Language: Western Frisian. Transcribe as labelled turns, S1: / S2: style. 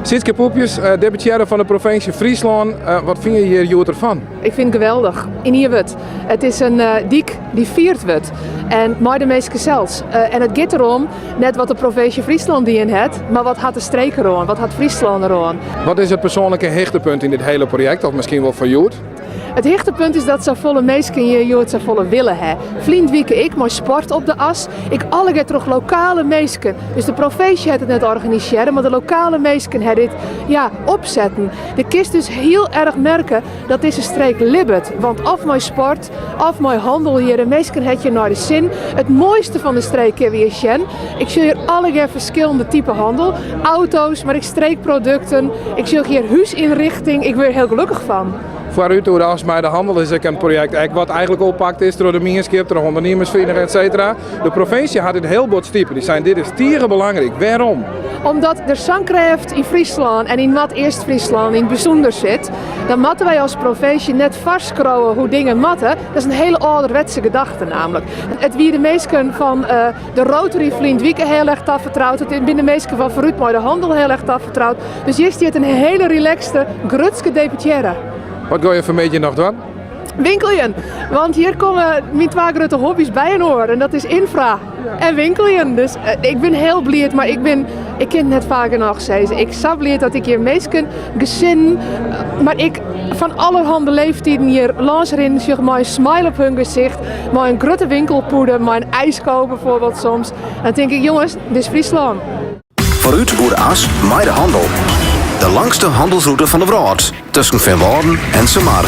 S1: Sietske Poepjes, deputearre fan de provinsje Fryslân, wat fine je hjir hjoed derfan?
S2: Ik fyn it geweldich. Yn ien wurd. It is in dyk dy't fierd wurdt. En mei de minsken sels. En it giet derom net wat de provinsje Fryslân dien hat, mar wat hat de streek deroan, wat hat Fryslân deroan.
S1: Wat is it persoanlike hichtepunt yn dit hele projekt, of miskien wol foar hjoed?
S2: It hichtepunt is dat safolle minsken hjir hjoed safolle wille ha. Ferline wike ek mei sport op de as. Ek allegear troch lokale minsken. Dus de provinsje hat it net organisearre, mar de lokale minsken ha dit ja, opsetten. Do kinst dus hiel erch merke dat dizze streek libbet. Want of mei sport, of mei hannel hjir, de minsken ha it hjir nei de sin. It moaiste fan de streek kinne we hjir sjen. Ik sjoch hjir allegear ferskillende type hannel. Auto's, mar ek streekprodukten. Ik sjoch hjir húsynrichting. Ik wurd hiel gelokkich fan.
S1: Foarút oer de as mei de hannel is ek in projekt ek wat eigentlik oppakt is troch de mienskip, troch ûndernimmersferieniging et cetera. De provinsje hat dit hiel bot stipe. Dy seinen dit is tige belangryk. Wêrom?
S2: Omdat der sa'n krêft yn Fryslân en yn Noardeast-Fryslân yn it bysûnder sit, dan moatte wy as provinsje net foarskriuwe hoe't dingen moatte. Dat is in hele âlderwetse gedachte namelijk. It wie de minsken fan de Rotary ferline wike hiel erch tafertroud, it binne de minsken fan Foarút mei de Handel hiel erch tafertroud. Dus hjir stiet in hele relaxte, grutske deputearre.
S1: Wat gean je fanmiddei noch dwaan?
S2: Winkeljen, want hjir komme myn twa grutte hobbys byinoar en dat is ynfra en winkeljen. Dus ik bin hiel bliid, mar ik bin, ik kin it net faak genôch sizze, ik sa bliid dat ik hjir minsken, gesinnen, mar ek fan allerhande leeftiden hjir lâns rinnen sjoch mei in smile op hun gesicht, mei in grutte winkelpûde, mei in ijsko bijvoorbeeld soms. Dan tink ik, jonges, dit is Fryslân.
S3: Foarút oer de as mei de hannel. De langste hannelsrûte fan de wrâld, tusken Feanwâlden en Sumar.